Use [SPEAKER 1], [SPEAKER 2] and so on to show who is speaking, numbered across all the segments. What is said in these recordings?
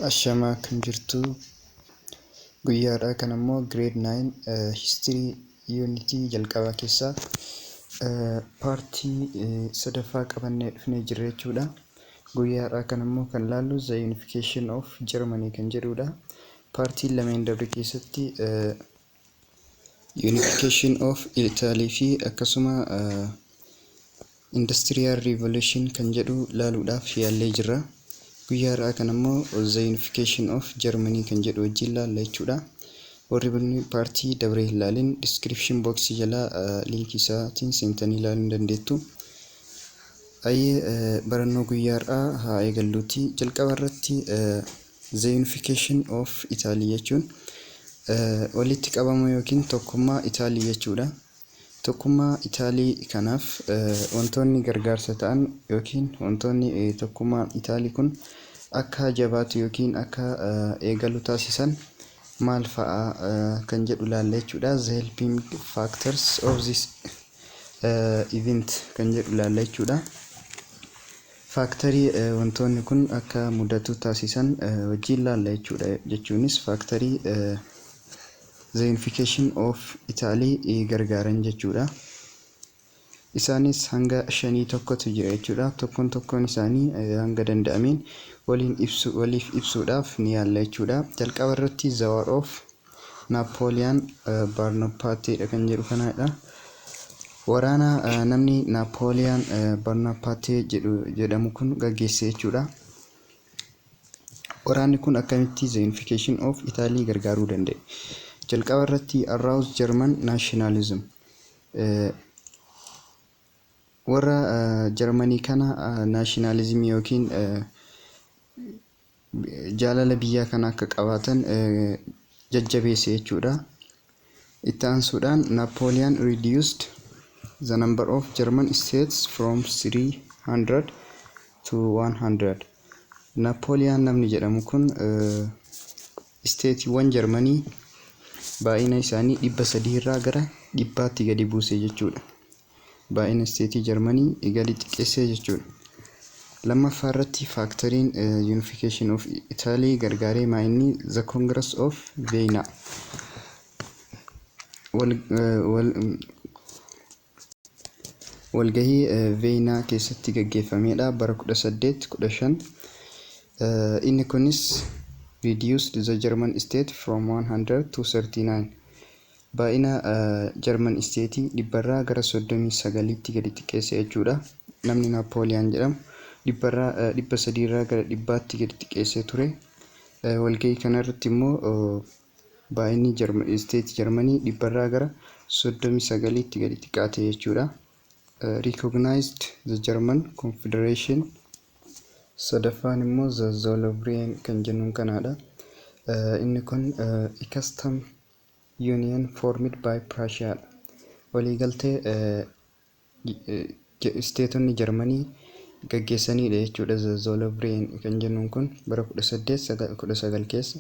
[SPEAKER 1] Ashamaa, akkam jirtu? Guyyaadhaa kan ammoo grade 9 history unitii jalqabaa keessaa partii sadaffaa qabannee dhufnee jirra jechuudha. Guyyaadhaa kan ammoo kan laallu The Unification of Germany kan jedhudha. Partii lameen dabre keessatti Unification of Italy fi akkasuma Industrial Revolution kan jedhu laaluudhaaf yaallee jirra. Guyyaa har'aa kan ammoo The Unification of Germany kan jedhu wajjin laalla jechuudha. Warri birni partii dabree hin laalin, description boxii jalaa linkii isaatiin seentanii ilaaluu ni dandeettu. Ayyee, barannoo guyyaa har'aa haa eegalluuti. Jalqaba irratti The Unification of Italy jechuun walitti qabama yookiin tokkummaa Itaalii jechuudha. Tokkummaa Itaalii kanaaf wantoonni gargaarsa ta'an yookiin wantoonni tokkummaan Itaalii kun akka jabaatu yookiin akka eegalu taasisan maal fa'a kan jedhu ilaalla jechuudha. The helping factors of this event kan jedhu ilaalla jechuudha. Factorii wantoonni kun akka mudatu taasisan wajjin ilaalla jechuudha. Jechuunis factorii The Unification of Italy gargaaran jechuudha. Isaanis hanga shanii tokkotu jira jechuudha. Tokkoon tokkoon isaanii hanga danda'ameen waliin ibsu, waliif ibsuudhaaf ni yaalla jechuudha. Jalqaba irratti The War of Napoleon Bonaparte kan jedhu kanadha. Waraana namni Napoleon Bonaparte jedhamu kun gaggeesse jechuudha. Waraanni kun akkamitti The Unification of Italy gargaaruu danda'e? Jalqaba irratti arouse German nationalism. Warra Jarmanii kana nationalismii yookiin jaalala biyyaa kana akka qabaatan jajjabeesse jechuudha. Itti aansuudhaan Napoleon reduced the number of German states from 300 to 100. Napoleon namni jedhamu kun stateiiwwan Jarmanii baay'ina isaanii 300 irraa gara 100tti gadi buuse jechuudha. Baay'ina stateii Jarmanii gadi xiqqeessee jechuudha. Lammaffaa irratti factoriin Unification of Italy gargaaree maa inni The Congress of Vienna. Wal, wal, walgahii Veenaa keessatti gaggeeffamedha bara 1815. Inni kunis reduced the German state from 100 to 39. Baay'ina German state 100rraa gara 39tti gadi xiqqeesse jechuudha. Namni Napooliyaan jedhamu 100rraa, 300rraa gara 100tti gadi xiqqeessee ture. Walgahii kanarratti immoo baay'inni state Jarmanii 100rraa gara 39tti gadi xiqqaate jechuudha. Recognized the German Confederation. Sadaffaan immoo the Zollverein kan jennuun kanaadha. Inni kun a custom union formed by Prussia. Waliigaltee stateonni Jarmanii gaggeessanidha jechuudha. The Zollverein kan jennuun kun bara 1819 keessa.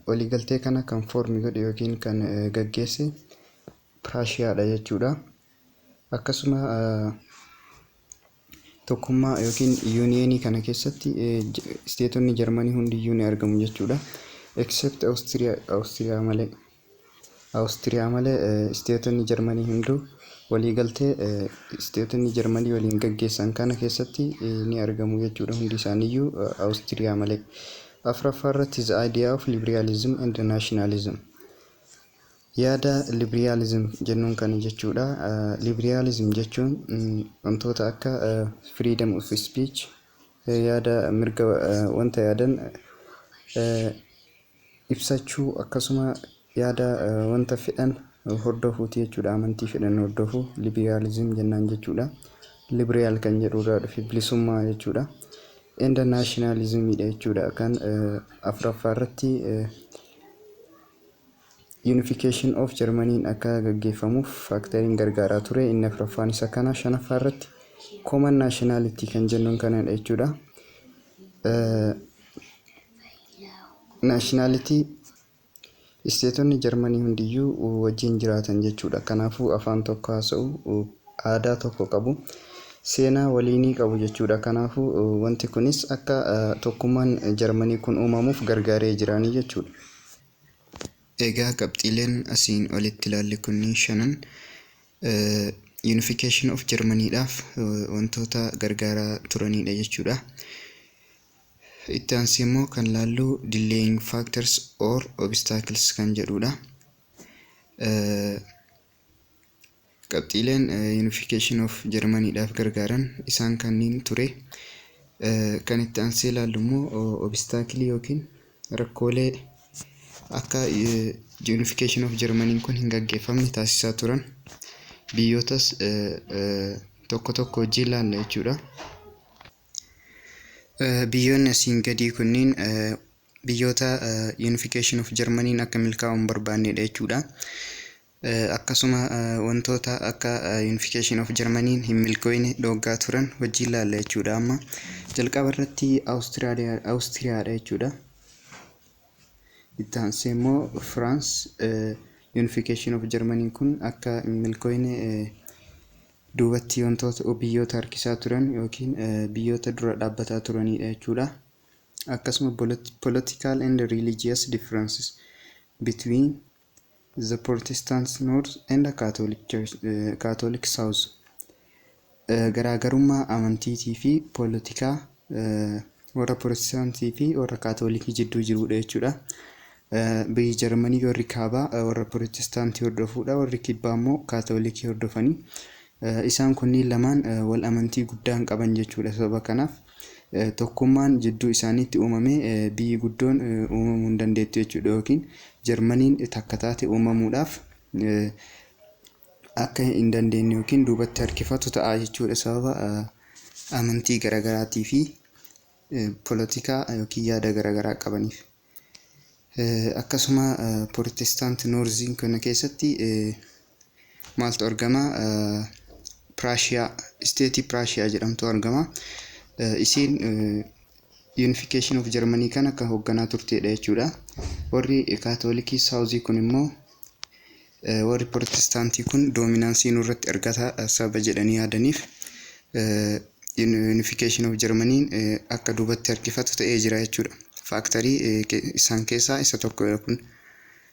[SPEAKER 1] Waliigaltee kana kan form godhe yookiin kan gaggeesse Piraashiyaadha jechuudha. Akkasuma tokkummaa yookiin unionii kana keessatti stateonni Jarmanii hundiyyuu ni argamu jechuudha. Except Awustiriyaa, Awustiriyaa malee. Awustiriyaa malee stateonni Jarmanii hunduu waliigaltee stateonni Jarmanii waliin gaggeessan kana keessatti ni argamu jechuudha, hundi isaaniiyyuu Awustiriyaa malee. Afuraffaa irratti the idea of liberalism and nationalism. Yaada liberalism jennuun kana jechuudha. Liberalism jechuun wantoota akka freedom of speech, yaada mirga wanta yaadan ibsachuu, akkasuma yaada wanta fedhan hordofuuti jechuudha. Amantii fedhan hordofuu liberalism jennaan jechuudha. Liberal kan jedhu irraa dhufe, bilisummaa jechuudha. And nationalismidha jechuudha. Kan afuraffaa irratti unification of Germaniin akka gaggeeffamuuf factoriin gargaaraa ture inni afuraffaan isa kana. Shanaffaa irratti common nationality kan jennuun kanadha jechuudha. Nationality stateonni Jarmanii hundiyyuu wajjin jiraatan jechuudha. Kanaafuu afaan tokko haasa'u, aadaa tokko qabu. Seenaa waliinii qabu jechuudha. Kanaafuu wanti kunis akka tokkummaan Jarmanii kun uumamuuf gargaaree jiraanii jechuudha. Egaa qabxiileen asiin olitti ilaalle kunniin shanan unification of Germanyidhaaf wantoota gargaaraa turanidha jechuudha. Itti aansee immoo kan laallu delaying factors or obstacles kan jedhudha. Qabxiileen unification of Germanyidhaaf gargaaran isaan kanneen ture. Kan itti aansee ilaallu immoo obstacle yookiin rakkoolee akka unification of Germany kun hin gaggeeffamne taasisaa turan biyyootas tokko tokko wajjin ilaalla jechuudha. Biyyoonni asiin gadii kunniin biyyoota unification of Germany'n akka milkaa'u hin barbaannedha jechuudha. Akkasuma wantoota akka unification of Germany'n hin milkoofne dhooggaa turan wajjin ilaalla jechuudha. Amma jalqaba irratti Awustiriyaadha jechuudha. Itti aansee immoo France unification of Germany kun akka hin milkoofne duubatti wantoota biyyoota harkisaa turan yookiin biyyoota dura dhaabbataa turanidha jechuudha. Akkasuma political and religious differences between the Protestant North and the Catholic Church, Catholic South. Garaagarummaa amantiitii fi poolitikaa warra Protestaantii fi warra Kaatolikii jidduu jirudha jechuudha. Biyyi Jarmanii warri kaabaa warra Protestaantii hordofuudha, warri kibbaa immoo Kaatolikii hordofanii. Isaan kunniin lamaan wal amantii guddaa hin qaban jechuudha. Sababa kanaaf tokkummaan jidduu isaaniitti uumamee biyyi guddoon uumamuu hin dandeettu jechuudha, yookiin Jarmaniin takka taate uumamuudhaaf akka hin dandeenye yookiin duubatti harkifatu ta'a jechuudha, sababa amantii garaagaraatii fi poolitikaa yookiin yaada garaagaraa qabaniif. Akkasuma Protestant Northiin kana keessatti maaltu argama? Piraashiyaa, stateii Piraashiyaa jedhamtu argama. Isiin unification of Germany kana akka hoogganaa turtedha jechuudha. Warri Kaatoolikii Southii kun immoo warri Protestaantii kun dominanceii nurratti argata sababa jedhanii yaadaniif unification of Germany akka duubatti harkifatu ta'ee jira jechuudha. Factorii isaan keessaa isa tokkodha kun.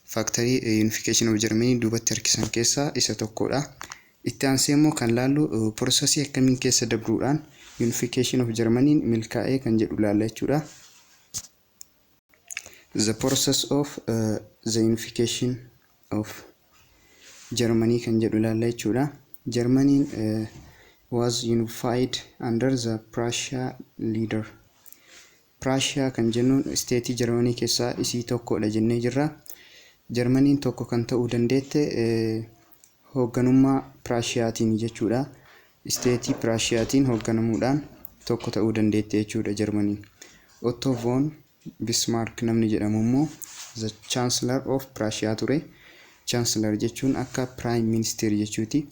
[SPEAKER 1] Factorii unification of Germany duubatti harkisan keessaa isa tokkodha. Itti aansee immoo kan laallu processii akkamiin keessa dabruudhaan unification of Germany milkaa'ee kan jedhu laalla jechuudha. The process of the unification of Germany kan jedhu laalla jechuudha. Germany was unified under the Prussia leader. Prussia kan jennuun stateii Jarmanii keessaa isii tokkodha jennee jirra. Jarmaniin tokko kan ta'uu dandeette hoogganummaa Piraashiyaatiin jechuudha. Stateii Piraashiyaatiin hoogganamuudhaan tokko ta'uu dandeette jechuudha Jarmaniin. Otto von Bismarck namni jedhamu immoo the Chancellor of Prussia ture. Chancellor jechuun akka Prime Minister jechuuti.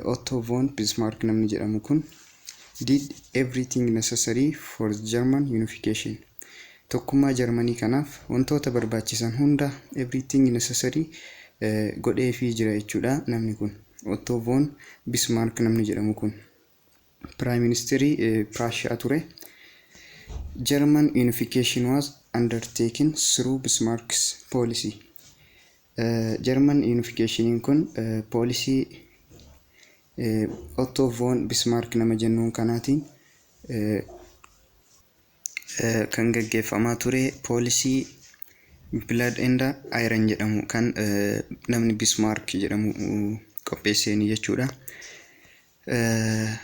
[SPEAKER 1] Otto von Bismarck namni jedhamu kun did everything necessary for German unification. Tokkummaa Jarmanii kanaaf wantoota barbaachisan hunda, everything necessary, godheefii jira jechuudha namni kun. Otto von Bismarck namni jedhamu kun Prime Ministerii Prussia ture. German unification was undertaken through Bismarck's policy. German unification kun policy Otto von Bismarck nama jennuun kanaatiin kan gaggeeffamaa ture, policy Blood and Iron jedhamu kan namni Bismarck jedhamu qopheesseeni jechuudha.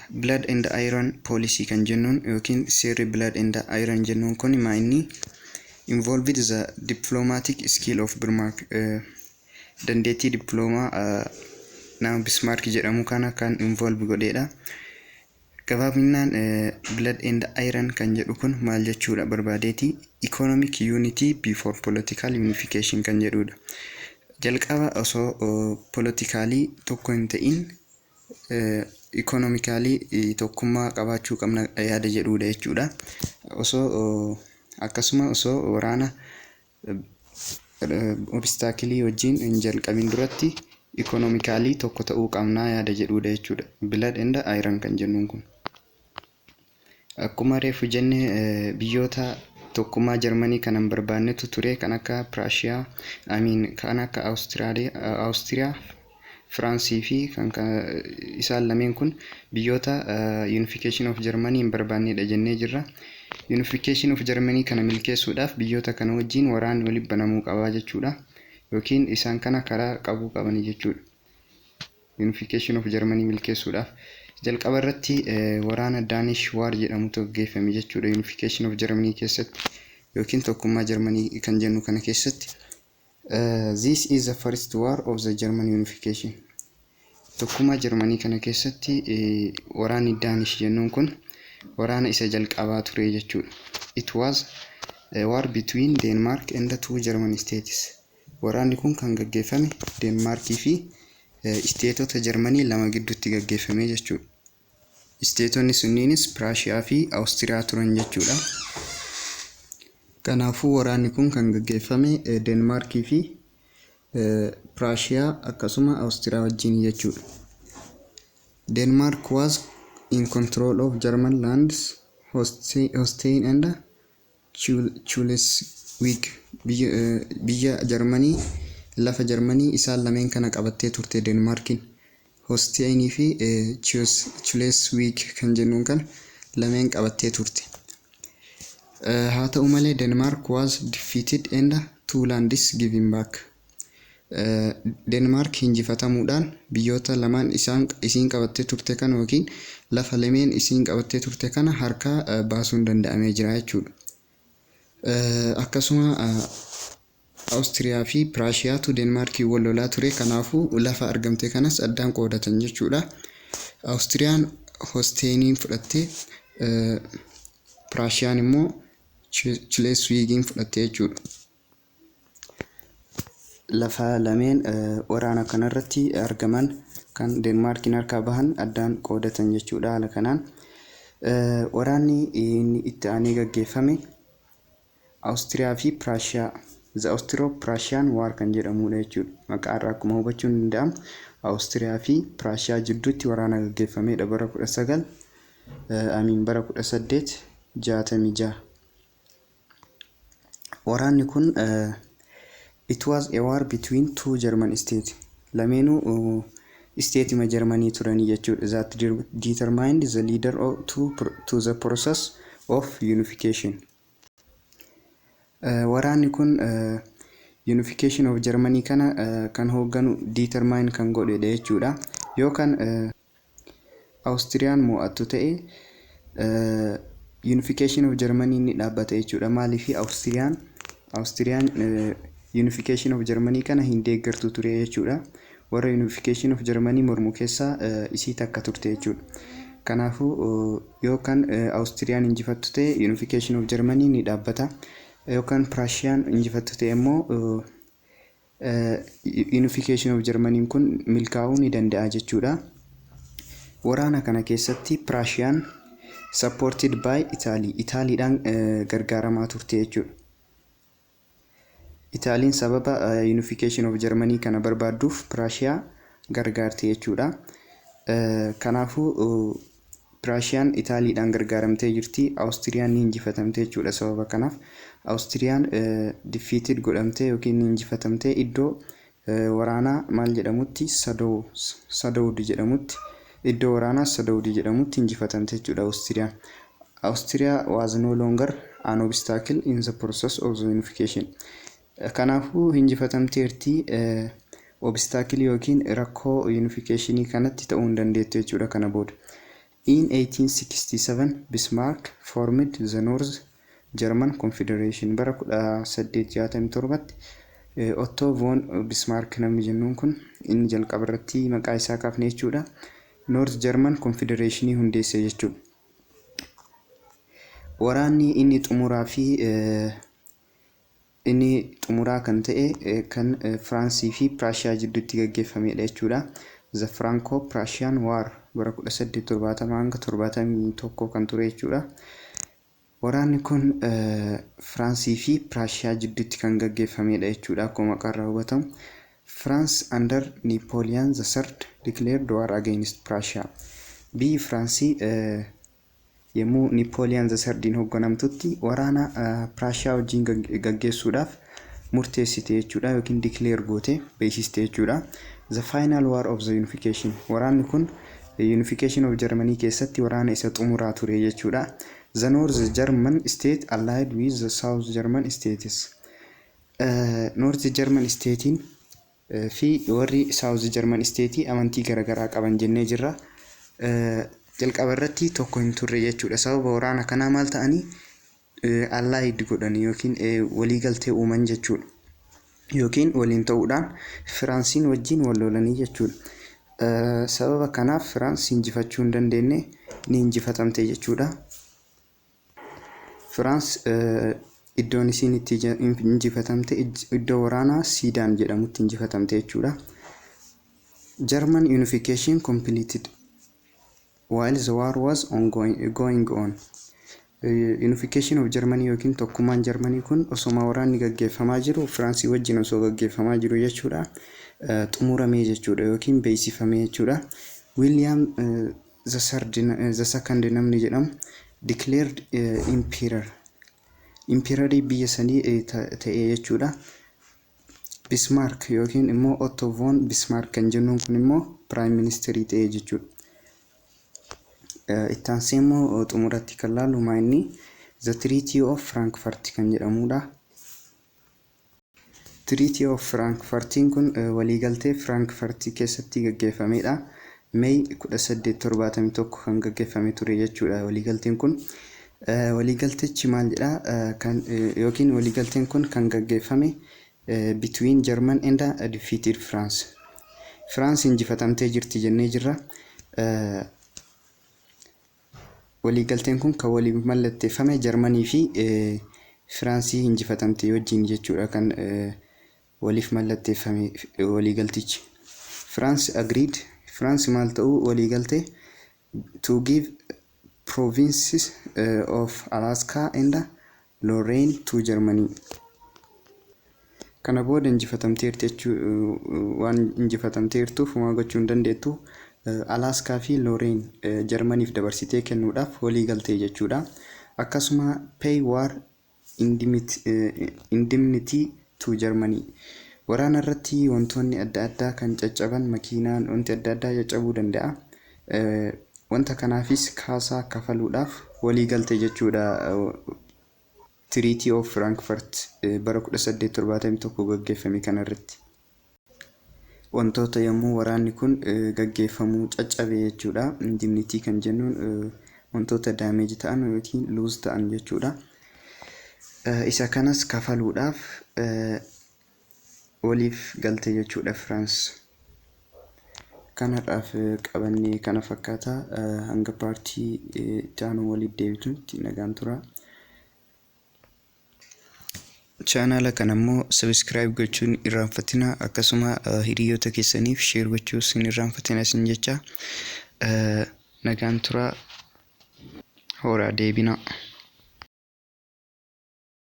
[SPEAKER 1] Blood and Iron policy kan jennuun yookiin seerri Blood and Iron jennuun kun maa inni involved the diplomatic skill of Bismarck, dandeettii dippiloomaa nama Bismarck jedhamu kana kan involve godheedha. Gabaabinaan Blood and Iron kan jedhu kun maal jechuudha barbaadeeti, economic unity before political unification kan jedhudha. Jalqaba osoo politically tokko hin ta'in economically tokkummaa qabaachuu qabna yaada jedhudha jechuudha. Osoo akkasuma osoo waraana obstacleii wajjin hin jalqabin duratti Economically tokko ta'uu qabnaa yaada jedhudha jechuudha. Blood and iron kan jennuun kun. Akkuma reefu jenne, biyyoota tokkummaa Jarmanii kan hin barbaannetu ture, kan akka Piraashiyaa, I mean, kan akka Awustiriyaa, Firaansii fi kan isaan lameen kun biyyoota Unification of Germany hin barbaannedha jennee jirra. Unification of Germany kana milkeessuudhaaf biyyoota kana wajjin waraanni walitti banamuu qabaa jechuudha. Yookiin isaan kana karaa qabuu qabanii jechuudha. Unification of Germany milkeessuudhaaf. Jalqaba irratti waraana Danish War jedhamutu gaggeeffame jechuudha Unification of Germany keessatti yookiin tokkummaa Germany kan jennu kana keessatti. This is the first war of the German unification. Tokkummaa Jarmanii kana keessatti waraanni Danish jennuun kun waraana isa jalqabaa ture jechuudha. It was a war between Denmark and the two German states. Waraanni kun kan gaggeeffame Denmarkii fi isteetota Jarmanii lama gidduutti gaggeeffame jechuudha. Isteetonni sunniinis Piraashiyaa fi Awustiriyaa turan jechuudha. Kanaafuu waraanni kun kan gaggeeffame Denmaarkii fi Piraashiyaa akkasuma Awustiriyaa wajjin jechuudha. Denmark was in control of German lands Holstein and Schleswig. Biyya Jarmanii, lafa Jarmanii isaan lameen kana qabattee turte Denmaarkiin. Holsteinii fi Schleswig kan jennuun kana lameen qabattee turte. Haa ta'u malee, Denmark was defeated and two lands given back. Denmaark injifatamuudhaan biyyoota lamaan isaan isiin qabattee turte kana yookiin lafa lameen isiin qabattee turte kana harkaa baasuun danda'amee jira jechuudha. Akkasuma Awustiriyaa fi Piraashiyaatu Deenmaarkii wal lolaa ture, kanaafuu lafa argamte kanas addaan qoodatan jechuudha. Awustiriyaan Hosteeniin fudhattee, Piraashiyaan immoo Chileeswiigiin fudhatte jechuudha. Lafa lameen waraana kanarratti argaman kan Deenmaarkiin harkaa bahan addaan qoodatan jechuudha haala kanaan. Waraanni inni itti aanee gaggeeffame Awustiriyaa fi Piraashiyaa, The Austro-Prussian War kan jedhamudha jechuudha. Maqaa irraa akkuma hubachuun danda'amu, Awustiriyaa fi Piraashiyaa jidduutti waraana gaggeeffamedha bara 19, I mean, bara 1866. Waraanni kun, it was a war between two German states. Lameenuu isteetima Jarmanii turanii jechuudha. That determined the leader of, to the process of unification. Waraanni kun unification of Germany kana kan hoogganu determine kan godhedha jechuudha. Yookaan Awustiriyaan mo'attu ta'e, unification of Germany ni dhaabbata jechuudha. Maaliif? Awustiriyaan unification of Germany kana hin deeggartu ture jechuudha. Warra unification of Germany mormu keessaa isii takka turte jechuudha. Kanaafuu yookaan Awustiriyaan injifattu ta'e, unification of Germany ni dhaabbata. Yookaan Piraashiyaan injifattu ta'e immoo, unification of Germany kun milkaa'uu ni danda'a jechuudha. Waraana kana keessatti Piraashiyaan supported by Italy, Itaaliidhaan gargaaramaa turte jechuudha. Itaaliin sababa unification of Germany kana barbaadduuf Piraashiyaa gargaarte jechuudha. Kanaafuu Piraashiyaan Itaaliidhaan gargaaramtee jirti. Awustiriyaan ni injifatamte jechuudha sababa kanaaf. Awustiriyaan defeated godhamtee yookiin ni injifatamtee iddoo waraanaa maal jedhamutti, Sadowd jedhamutti, iddoo waraanaa Sadowd jedhamutti injifatamte jechuudha Awustiriyaan. Austria was no longer an obstacle in the process of the unification. Kanaafuu injifatamteerti, obstacle yookiin rakkoo unificationii kanatti ta'uu hin dandeettu jechuudha kana booda. In 1867 Bismarck formed the North German Confederation. Bara 1867tti Otto von Bismarck namni jennuun kun, inni jalqaba irratti maqaa isaa kaafne jechuudha. North German Confederationii hundeesse jechuudha. Waraanni inni xumuraa fi inni xumuraa kan ta'e kan Firaansii fi Piraashiyaa jidduutti gaggeeffamedha jechuudha. The Franco-Prussian War bara 1870 hanga 71 kan ture jechuudha. Waraanni kun Firaansii fi Piraashiyaa jidduutti kan gaggeeffamedha jechuudha akkuma maqaa irraa hubatamu. France under Napoleon III declared war against Prussia. Biyyi Firaansii yommuu Napoleon III hoogganamtutti waraana Piraashiyaa wajjin gaggeessuudhaaf murteessite jechuudha yookiin declare goote beeksiste jechuudha. The final war of the unification. Waraanni kun unification of Germany keessatti waraana isa xumuraa ture jechuudha. The North German state allied with the South German states. North German statein fi warri South German state amantii garaagaraa qaban jennee jirra. Jalqaba irratti tokko hin turre jechuudha. Sababa waraana kanaa maal ta'anii, allied godhanii yookiin waliigaltee uuman jechuudha. Yookiin waliin ta'uudhaan Firaansiin wajjin wal lolanii jechuudha. Sababa kanaaf Firaans injifachuu hin dandeenye, ni injifatamte jechuudha. Firaans iddoon isiin itti injifatamte iddoo waraanaa Siidaan jedhamutti injifatamte jechuudha. German unification completed while the war was ongoing, going on. Unification of Germany yookiin tokkummaan Germany kun osoma waraanni gaggeeffamaa jiru, Firaansii wajjin osoo gaggeeffamaa jiru jechuudha. Xumuramee jechuudha yookiin beeksifamee jechuudha. William the second namni jedhamu declared emperor. Emperorii biyya sanii ta'e jechuudha. Bismarck yookiin immoo Otto von Bismarck kan jennuun kun immoo prime ministerii ta'e jechuudha. Itti aansee immoo xumuratti kan laallu maa inni The Treaty of Frankfurt kan jedhamudha. Treaty of Frankfurtiin kun waliigaltee Frankfurt keessatti gaggeeffamedha. May 1871 kan gaggeeffame ture jechuudha waliigalteen kun. Waliigaltichi maal jedhaa kan yookiin waliigalteen kun kan gaggeeffame between German and defeated France. France injifatamtee jirti jennee jirra. Waliigalteen kun kan waliif mallatteeffame Jarmanii fi Firaansii injifatamte wajjin jechuudha kan waliif mallatteeffame waliigaltichi. France agreed, France maal ta'uu waliigalte, to give provinces of Alsace and Lorraine to Germany. Kana booda injifatamteerti jechuu waan injifatamteertuuf homaa gochuu hin dandeettu. Alaaskaa fi Lorraine Jarmaniif dabarsitee kennuudhaaf walii galtee jechuudha. Akkasuma pay war indemnity to Germany. Waraana irratti wantoonni adda addaa kan caccaban, makiinaan wanti adda addaa caccabuu danda'a. Wanta kanaafis kaasaa kafaluudhaaf walii galte jechuudha. Treaty of Frankfurt bara 1871 gaggeeffame kanarratti. Wantoota yommuu waraanni kun gaggeeffamu caccabe jechuudha. Indemnity kan jennuun wantoota damage ta'an yookiin lose ta'an jechuudha. Isa kanas kafaluudhaaf waliif galte jechuudha Firaans. Kanarraaf qabannee kana fakkaata. Hanga partii itti aanu waliif deebitutti nagaan tura. Chaanaala kana immoo subscribe gochuun irraanfatina, akkasuma hiriyoota keessaniif share gochuus hin irraanfatina isin jecha. Nagaan tura, horaa deebina.